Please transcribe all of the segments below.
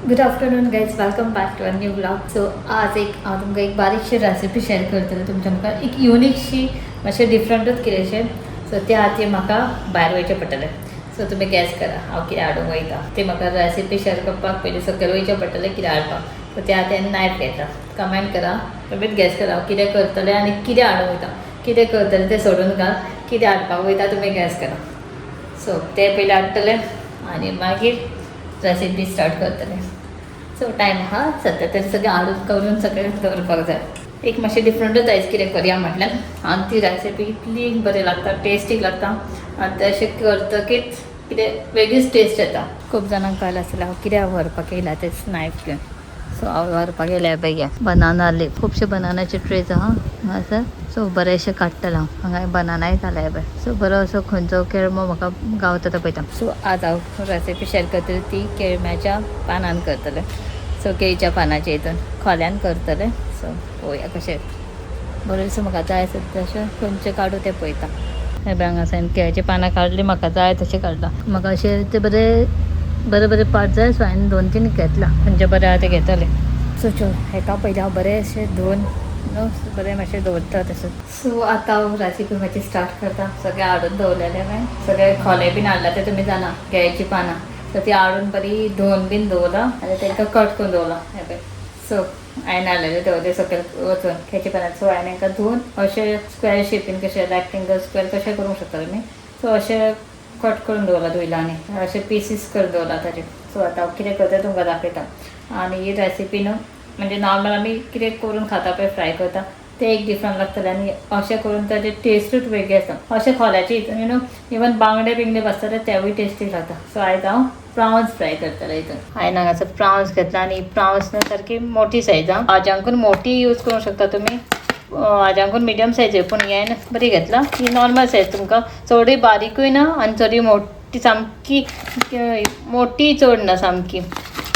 Good afternoon guys, welcome back to a new vlog. So आज एक हांव तुमकां एक बारीकशी रेसिपी शेअर करतलें तुमच्या मुखार, एक युनिकशी, मातशें डिफरंटूच कितेंशें. सो त्या खातीर म्हाका भायर वयचें पडटलें. सो तुमी गॅस करा हांव कितें हाडूंक वयता ते. म्हाका रेसिपी शेअर करपाक पयलीं सकयल वयचें पडटलें कितें हाडपाक. सो त्या खातीर नायफ घेता. कमेंट करा, तुमीच गॅस करा हांव कितें करतलें आनी कितें हाडूंक वयता. कितें करतलें तें सोडून घाल, कितें हाडपाक वयता तुमी गॅस करा. सो ते पयलीं हाडटले आनी मागीर रेसिपी स्टार्ट करतले. सो टायम आहा सद्या तरी, सगळें हाडून करून सगळें दवरपाक जाय. एक मातशें डिफरंटूच आयज कितें करया म्हटल्यार, आनी ती रेसिपी इतली बरी लागता, टेस्टी लागता आनी तें अशें करतकीच कितें वेगळीच टेस्ट येता. खूब जाणांक कळलें आसतलें हांव कित्याक व्हरपाक येयला तें नायफ घेवन. सो हांव व्हरपाक येयल्या पळय बनाना लीफ. खुबशे बनानाचे ट्रेज आहा हांगासर. सो बरेंशें काडटलें हांव. हांगा बनानाय जाल्या पळय. सो बरो असो खंयचो केळमो म्हाका गावता तो पळयता. सो आज हांव रेसिपी शेअर करतलें ती केळम्याच्या पानान करतलें. सो केळीच्या पानाच्या हितून खोल्यान करतलें. सो पळोवया कशें बरें म्हाका जाय आसत तशें खंयचें काडूं तें पळयता. हे पळय, हांगासर केळ्याची पानां काडली, म्हाका जाय तशें काडलां. म्हाका अशें ते बरे बरे बरे पार्ट जाय. सो हांवें दोन तीन घेतला, खंयचे बरें आहा ते घेतले. सो चल, हेका पयलीं हांव बरें अशें धुवन न्हू बरें मातशें दवरता तशें. सो आतां हांव रेसिपी मातशी स्टार्ट करता. सगळें हाडून दवरलेलें हांवें, सगळे खोले बीन हाडला ते तुमी जाणा, केळ्याची पानां. सो ती हाडून बरी धुवन बीन दवरला आनी तांकां कट करून दवरला हें पळय. सो हांवें हाडलेले दवरले सकयल वचून केळ्याच्या पानां. सो हांवें तांकां धुवन अशें स्क्वेर शेपीन, कशें रेक्टेंगल, स्क्वेर कशें करूंक शकता तुमी. सो अशें कट करून दवरला, धुयला आनी अशे पिसीस करून दवरला ताजे. सो आतां हांव कितें करता तुमकां दाखयता. आनी ही रेसिपी न्हू म्हणजे नॉर्मल आमी कितें करून खाता पळय, फ्राय करता, तें एक डिफरंट लागतलें आनी अशें करून ताजे टेस्टूच वेगळी आसता. अशें खोल्याचे हितून you know even बांगडे बिंगडे भाजता तेवूय टेस्टी लागता. सो आयज हांव प्रावन्स फ्राय करतलें. हितून हांवें हांगासर प्रावन्स घेतला आनी प्रावन्स न्हू सारकी मोठी सायज आहा. हाज्यांकून मोठी यूज करूंक शकता तुमी, हाज्यांकून मिडियम सायज, पूण हें बरी घेतला. ही नॉर्मल सायज, तुमकां चडूय बारीकूय ना आनी चडूय मोठी, सामकी मोठी चड ना, सामकी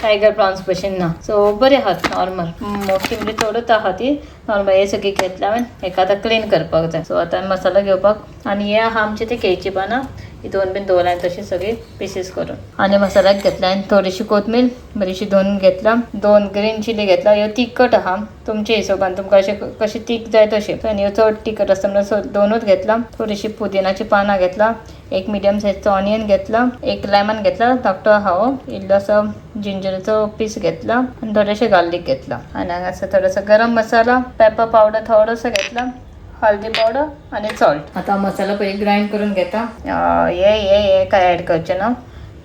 टायगर प्रावन्स भशेन ना. सो बरें आहात नॉर्मल, मोठी म्हणजे चडूच आहा ती, नॉर्मल. हे सगळी घेतल्या हांवें, हेका आतां क्लीन करपाक जाय. सो आतां मसालो घेवपाक आनी हे आहा आमचे ते केळीची पानां, ही दोन बीन दवरल्या तशी सगळी पिसीस करून. आनी मसाल्याक घेतला आनी थोडीशी कोथमीर बरीशी धुवन घेतला, दोन ग्रीन चिली घेतला. ह्यो तिखट आहा, तुमच्या हिशोबान तुमकां अशें कशें तीख जाय तशें. आनी ह्यो चड तिखट आसता म्हणून दोनूच घेतला. थोडीशी पुदिनाची पानां घेतला, एक मिडियम सायजचो ऑनियन घेतला, एक लेमन घेतला, धाकटो आहा हो, इल्लोसो जिंजरचो पीस घेतला आनी थोडेशें गार्लीक घेतला. आनी हांगासर थोडोसो गरम मसाला, पेपर पावडर थोडोसो घेतला, हळदी पावडर आनी सॉल्ट. आतां मसालो पयलीं ग्रायंड करून घेता. हे हे हे काय ऍड करचें ना,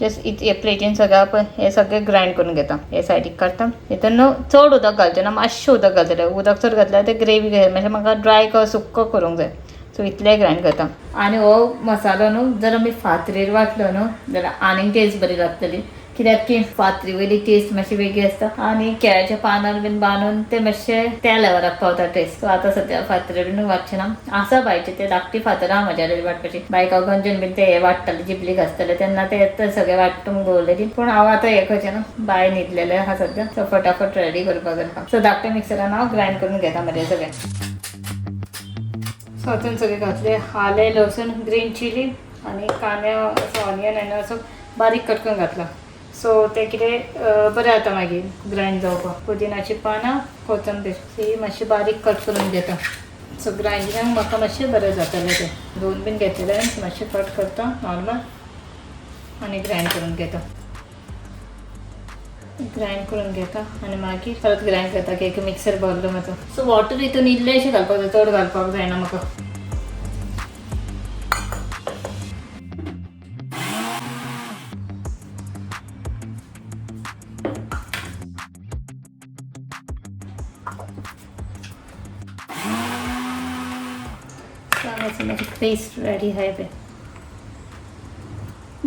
जस्ट हे प्लेटीन सगळें पळय हे सगळें ग्रायंड करून घेता. हे सायडीक काडटा. हितून न्हू चड उदक घालचें ना, मातशें उदक घालतलें. उदक चड घातल्यार ते ग्रेवी मातशें म्हाका ड्राय कर सुक्को करूंक जाय. सो इतलें ग्रायंड करता. आनी हो मसालो न्हू जर आमी फातरीर वांटलो न्हू जाल्यार आनीक टेस्ट बरी लागतली, कित्याक की फातरी वयली टेस्ट मातशी वेगळी आसता आनी केळ्याच्या पानार बीन बांदून ते मातशे त्या लेवलाक पावता टेस्ट. सो आतां सद्या फातरीर बीन वांटचें ना. आसा बायचे ते धाकटी फातरां आहा म्हज्या कडेन वांटपाची. बायक हांव गंजन बीन ते हे वांट्टाले, जिबली घासताले तेन्ना ते सगळे वांटूंक दवरलेली. पूण हांव आतां हें करचें ना, बाय न्हिदलेलें आहा सद्या. सो फटाफट रेडी करपाक जाय. सो धाकट्या मिक्सरान हांव ग्रायंड करून घेता म्हजें सगळें. सो हातून सगळें घातलें, आलें, लसूण, ग्रीन चिली आनी कांदे, असो ऑनियन आनी असो बारीक कट करून घातला. सो ते कितें बरें जाता मागीर ग्रायंड जावपाक. पुदिनाची पानां, कोथंबीर ही मातशी बारीक कट करून घेता. सो ग्रायंडिंगाक म्हाका मातशें बरें जातलें तें. दोन बीन घेतलेलें, मातशें कट करता नॉर्मल आनी ग्रायंड करून घेता. ग्रायंड करून घेता आनी मागीर परत ग्रायंड करता की एक मिक्सर भरलो म्हाजो. सो वॉटर हितून इल्लेंशें घालपाक जाय, चड घालपाक जायना म्हाका. हांगासर म्हाजी पेस्ट रेडी आहा पळय,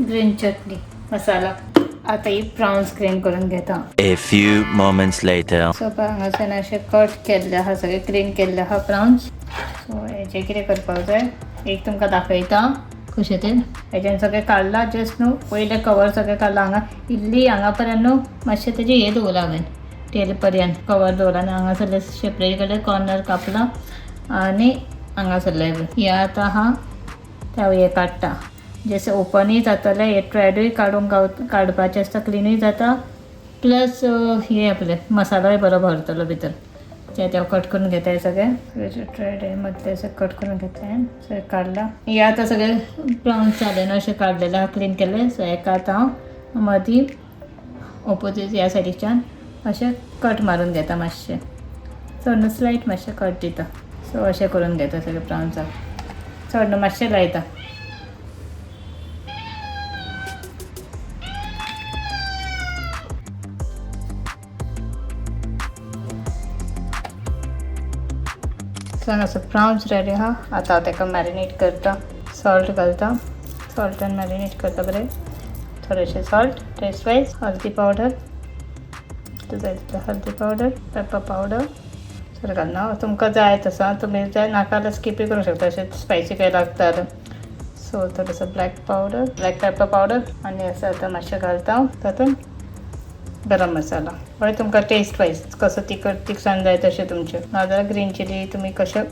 ग्रीन चटणी मसाला. आतां ही प्रावन्स क्लीन करून घेता. A few moments later. So पळय, हांगासर अशें कट केल्ले आहा, सगळें क्लीन केल्ले आहा प्रावन्स. सो हेजें कितें करपाक जाय एक तुमकां दाखयता कशें तें. हेज्यान सगळें काडलां, जस्ट न्हू पयलें कवर सगळें काडलां. हांगा इल्ली हांगा पर्यंत न्हू मातशें तेजें हें दवरलां हांवें, टेल पर्यंत कवर दवरलां आनी हांगासरलें शेपरे कडेन कॉर्नर कापलां आनी हांगासरलें हें आतां आहा तें हांव हें काडटा. जशें ओपनूय जातलें, हे ट्रेडूय काडूंक गाव काडपाचें आसता, क्लिनूय जाता. प्लस हे आपले मसालोय बरो भरतलो भितर. ते आतां हांव कट करून घेता. हे सगळे ट्रेड हे मदले अशें कट करून घेतले हांवें, सगळें काडलां. हे आतां सगळे प्रावन्स जाले न्हू, अशें काडलेले क्लीन केले. सो हेका आतां हांव मदीं ओपोजीट ह्या सायडीच्यान अशें कट मारून घेता मातशें, चड न्हू, स्लायट मातशें कट दिता. सो अशें करून घेता सगळे प्रावन्साक, चड न्हू, मातशें लायता. सो हांगासर प्रावन्स रेडी आहा. आतां हांव ताका मॅरिनेट करता. सॉल्ट घालता, सॉल्टान मॅरिनेट करता बरें. थोडेशें सॉल्ट टेस्ट वायज, हळदी पावडर जाय तितलें, हळदी पावडर, पेपर पावडर सगळें घालना. तुमकां जाय तसो तुमी, जाय नाका जाल्यार स्किपय करूंक शकता, अशें स्पायसी काय लागता जाल्यार. सो थोडोसो black powder, black pepper powder आनी असो आतां मातशें घालता हांव तातूंत गरम मसाला. बरें, तुमकां टेस्ट वायज कसो तिखट तिखसाण जाय तशें तुमचें, नाजाल्यार ग्रीन चिली तुमी कशें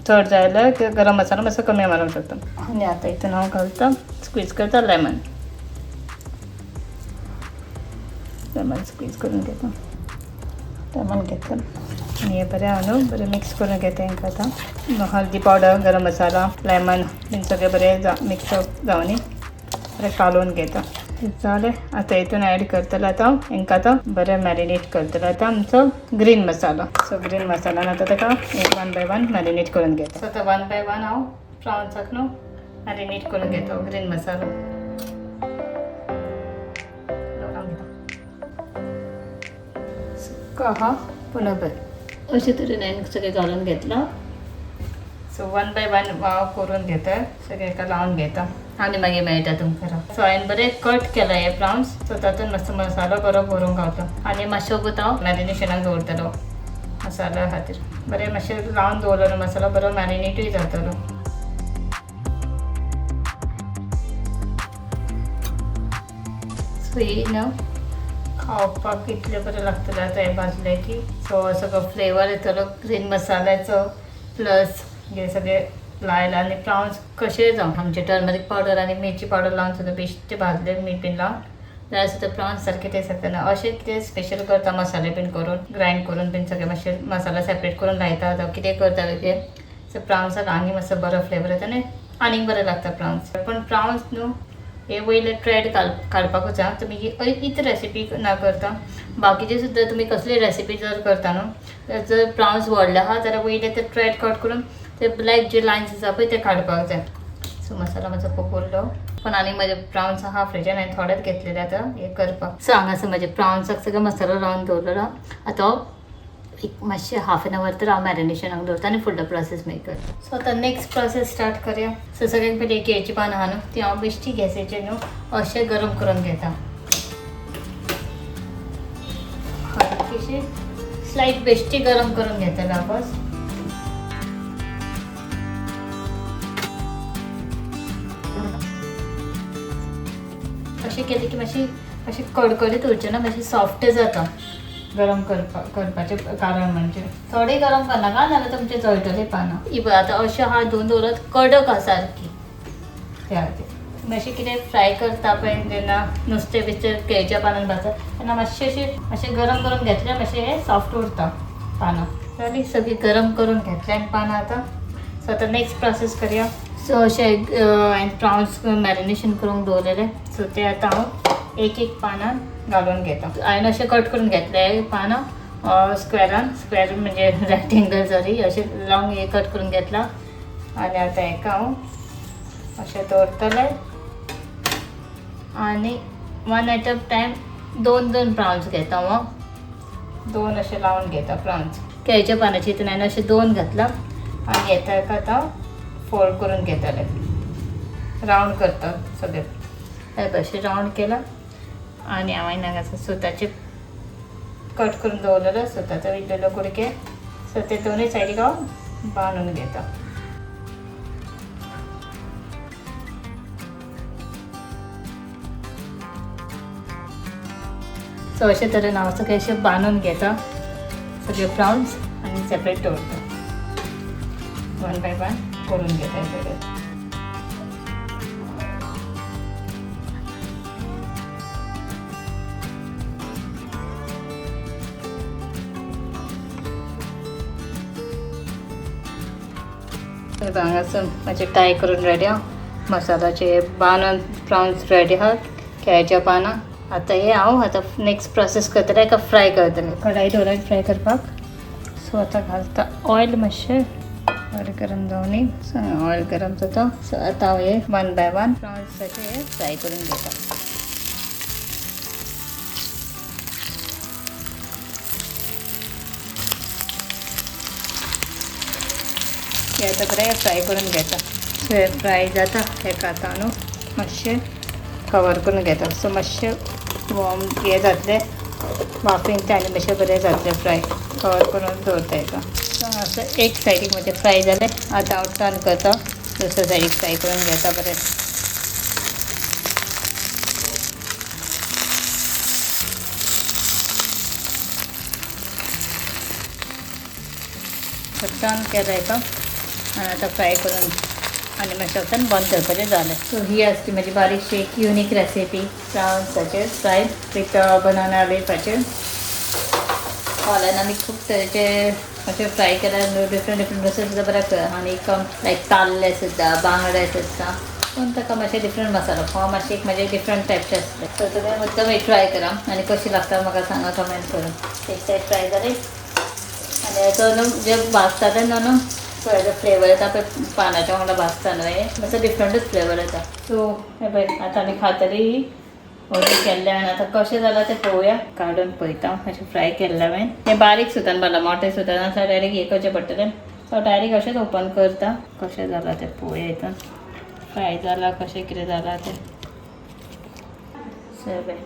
चड जाय जाल्यार गरम मसाला मातसो कमी मारूंक शकता. आनी आतां हितून हांव घालता, स्क्वीज करता लेमन. लेमन स्क्वीज करून घेता. लेमन घेतलं आनी हें बरें हांव न्हू बरें मिक्स करून घेता हेंकां. आतां हळदी पावडर, गरम मसाला, लेमन बीन सगळें बरें मिक्स जावनी बरें कालोवन घेता. जालें. आतां हितून एड करतलें आतां हांव हेंकां. आतां बरें मॅरिनेट करतलें आतां आमचो ग्रीन मसाला. सो ग्रीन मसालान आतां ताका एक वन बाय वन मॅरिनेट करून घेता. सो आतां वन बाय वन हांव प्रावन्साक न्हू मॅरिनेट करून घेता ग्रीन मसालो लावन घेता. सुक्को आहा पूण बरें अशे तरेन हांवें सगळें घालून घेतलां. सो वन बाय वन हांव करून घेता, सगळें एका लावन घेता आनी मागीर मेळटा तुमकां. सो हांवें बरें कट केलां हे प्रावन्स. सो तातूंत मातसो मसालो बरो भरूंक गावता आनी मातसो वगत हांव मॅरिनेशनाक दवरतलो मसाल्या खातीर. बरें मातशें लावन दवरलो न्हू मसालो, बरो मॅरिनेटूय जातलो. सो ही न्हू खावपाक इतलें बरें लागतलें आतां हें भाजलें की. सो सगळो फ्लेवर येतलो ग्रीन मसाल्याचो, प्लस हे सगळे लायला. आनी प्रावन्स कशेय जावं, आमचे टर्मरीक पावडर आनी मिरची पावडर लावन सुद्दां बेश्टे भाजले मीठ बीन लावन जाल्यार सुद्दां प्रावन्स सारके टेस्ट जाता. अशें कितें स्पेशल करता, मसाले बीन करून ग्रायंड करून बीन सगळे मातशे मसाला सेपरेट करून लायता जावं कितें करता वेगळें. सो प्रावन्साक आनी मातसो बरो फ्लेवर येता आनी आनीक बरें लागता प्रावन्स. पण प्रावन्स न्हू हे वयले ट्रेड काडपाकूच जाय. तुमी हीच रेसिपी ना करता, बाकीचे सुद्दां तुमी कसली रेसिपी जर करता न्हू, जर प्रावन्स व्हडले आहा जाल्यार वयले ते ट्रेड कट करून ते ब्लॅक जे लायन्स आसा पळय ते काडपाक जाय. सो मसाला मातसो खूब उरलो, पण आनी म्हजे प्रावन्स आहा फ्रिजान, हांवें थोडेच घेतलेले आतां हे करपाक. सो हांगासर म्हजे प्रावन्साक सगळो मसालो लावन दवरलेलो. आतां एक मातशें हाफ एन our तर हांव मॅरिनेशनाक दवरता आनी फुडलो प्रोसेस मागीर करता. सो आतां नेक्स्ट प्रोसेस स्टार्ट करया. सो सगळ्यात पयलीं एक केळीची पानां आहा न्हू, ती हांव बेश्टी गॅसीचेर न्हू अशें गरम करून घेता. हलकीशी स्लायट बेश्टी गरम करून घेतले हांव बस. अशें केलें की मातशी अशें कडकडीत उरचें ना, मातशें सॉफ्ट जाता. गरम करपाचें कारण म्हणजे थोडे गरम करनाका, नाजाल्यार तुमचें जळटलें पानां. ही पळय आतां अशें आहा धुवन दवरत, कडक आहा सारकी. त्या खातीर तुमी अशें कितें फ्राय करता पळय जेन्ना नुस्तें बिस्तें केळीच्या पानान भाजता तेन्ना मातशें अशें मातशें गरम करून घेतल्यार मातशें हें सॉफ्ट उरता पानां. जाली सगळीं गरम करून घेतल्या पानां आतां. सो आतां नेक्स्ट प्रोसेस करया. सो अशें हांवें प्रावन्स मॅरिनेशन करूंक दवरलेलें. सो ते आतां हांव एक एक पानां घालून घेता. हांवें अशें कट करून घेतले पानां स्क्वेरान, स्क्वेर म्हणजे रेक्टेंगल सॉरी, अशें लाँग हे कट करून घेतलां. आनी आतां हेका हांव अशें दवरतलें आनी वन एट अ टायम दोन दोन प्रावन्स घेता हांव, दोन अशें लावन घेता प्रावन्स. केळीच्या पानाचे हितून हांवें अशें दोन घातलां आनी हेका आतां फोल्ड करून घेतलें, रावंड करता सगळें हे भशेन रावंड केलां. आनी हांवें हांगासर सुताचे कट करून दवरलेलो सुताचो इल्लेलो कुडके, सो ते दोनूय सायडीक हांव बांदून घेता. सो अशे तरेन हांव सगळे अशें बांदून घेता सगळे प्रावन्स आनी सेपरेट दवरता. वन बाय वन करून घेता सगळें. हांगासर मातशें टाय करून रेडी आहा. मसाल्याचे बानां प्रावन्स रेडी आहा, केळ्याच्या पानां. आतां हे हांव आतां नेक्स्ट प्रोसेस करतलें, एका फ्राय करतलें. कढाई दवरून फ्राय करपाक. सो आतां घालता ऑयल मातशें. ऑयल गरम जावनी. सो ऑयल गरम जाता. सो आतां हांव हे वन बाय वन प्रावन्साचे हे फ्राय करून घेता. हे आतां बरें फ्राय करून घेता. सो हे फ्राय जाता हेका आतां न्हू मातशें कवर करून घेता. सो मातशें वॉर्म हें जातलें, वाफेन तें आनी मातशें बरें जातलें फ्राय. कवर करून दवरता हेका. सो हांगासर एक सायडीक म्हजें फ्राय जालें. आतां हांव टर्न करता, दुसऱ्या सायडीक फ्राय करून घेता बरें. टर्न केलें हेका आनी आतां फ्राय करून आनी मातशें वचून बंद करपाचें जालें. सो ही आसली म्हजी बारीकशी एक युनीक रेसिपी प्रावन्साचेर फ्राय विथ बनाना लिफाचेर. हॉलान आमी खूब तरेचे अशे फ्राय केल्यार डिफरंट डिफरंट रेसिपी सुद्दां बऱ्याक आनी लायक ताल्ले सुद्दां, बांगडे सुद्दां, पूण ताका मातशें डिफरंट मसालो हो मातशें एक म्हजें डिफरंट टायपचें आसलें. सो तुमी मुद्दम एक ट्राय करा आनी कशी लागता म्हाका सांगा कमेंट करून. एक सायड फ्राय जाली आनी हेचो न्हू जे भाजता तेन्ना न्हू पळय हेजो फ्लेवर येता पळय, पानाच्या वांगडा भाजता न्हू हें मातसो डिफरंटूच फ्लेवर येता. सो हें पळय आतां आमी खातली ऑर्डर केल्लें आनी आतां कशें जालां तें पळोवया. काडून पळयता मातशें फ्राय केल्लें हांवें. हें बारीक सुतान बांदलां, मोठे सुतान आसा डायरेक्ट हें करचें पडटलें. सो डायरेक्ट अशेंच ओपन करता, कशें जालां तें पळोवया. हितून फ्राय जालां कशें कितें जालां तें. सो पळय,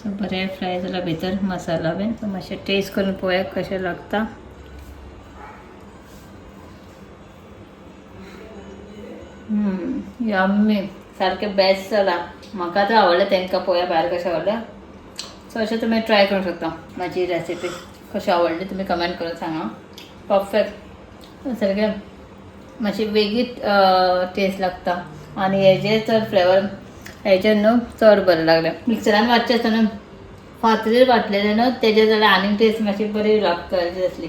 सो बरें फ्राय जालां भितर मसाला बीन. सो मातशें टेस्ट करून पळोवया कशें लागता. यम्मी, सारकें बेस्ट जालां. म्हाका तर आवडलें, तांकां पळोवया भायर कशें आवडलें. सो अशें तुमी ट्राय करूंक शकता. म्हाजी रेसिपी कशी आवडली तुमी कमेंट करून सांगा. परफेक्ट, सारकें मातशी वेगळीच टेस्ट लागता आनी हेजे चड फ्लेवर हेजे न्हू चड बरें लागलें. मिक्सरान वांटचें आसता न्हू, फातरीर वांटलेलें न्हू तेजें जाल्यार आनीक टेस्ट मातशी बरी लागता आसली.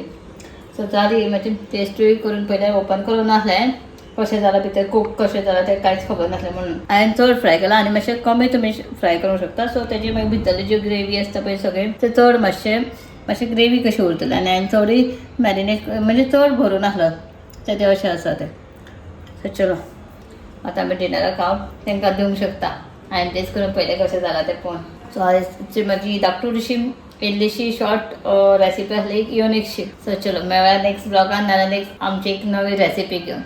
सो जाली मातशी टेस्टूय करून पयलें ओपन करूं नासलें, कशें जालां भितर कूक कशें जालां तें कांयच खबर नासलें म्हणून हांवें चड फ्राय केलां. आनी मातशें कमी तुमी फ्राय करूंक शकता. सो तेजी मागीर भितरली ज्यो ग्रेवी आसता पळय सगळें ते चड मातशें मातशें ग्रेवी कशी उरतली. आनी हांवें चडूय मॅरिनेट म्हणजे चड भरूं नासलो तें अशें आसा तें. सो चलो आतां आमी डिनराक खावप तांकां दिवंक शकता. हांवें टेस्ट करून पळयलें कशें जालां तें पळोवन. सो आयची म्हजी धाकटुशी इल्लीशी शॉर्ट रेसिपी आसली, एक युनिकशी. सो चलो मेळया नेक्स्ट ब्लॉगान, नाल्यार नेक्स्ट आमची एक नवी रेसिपी घेवन.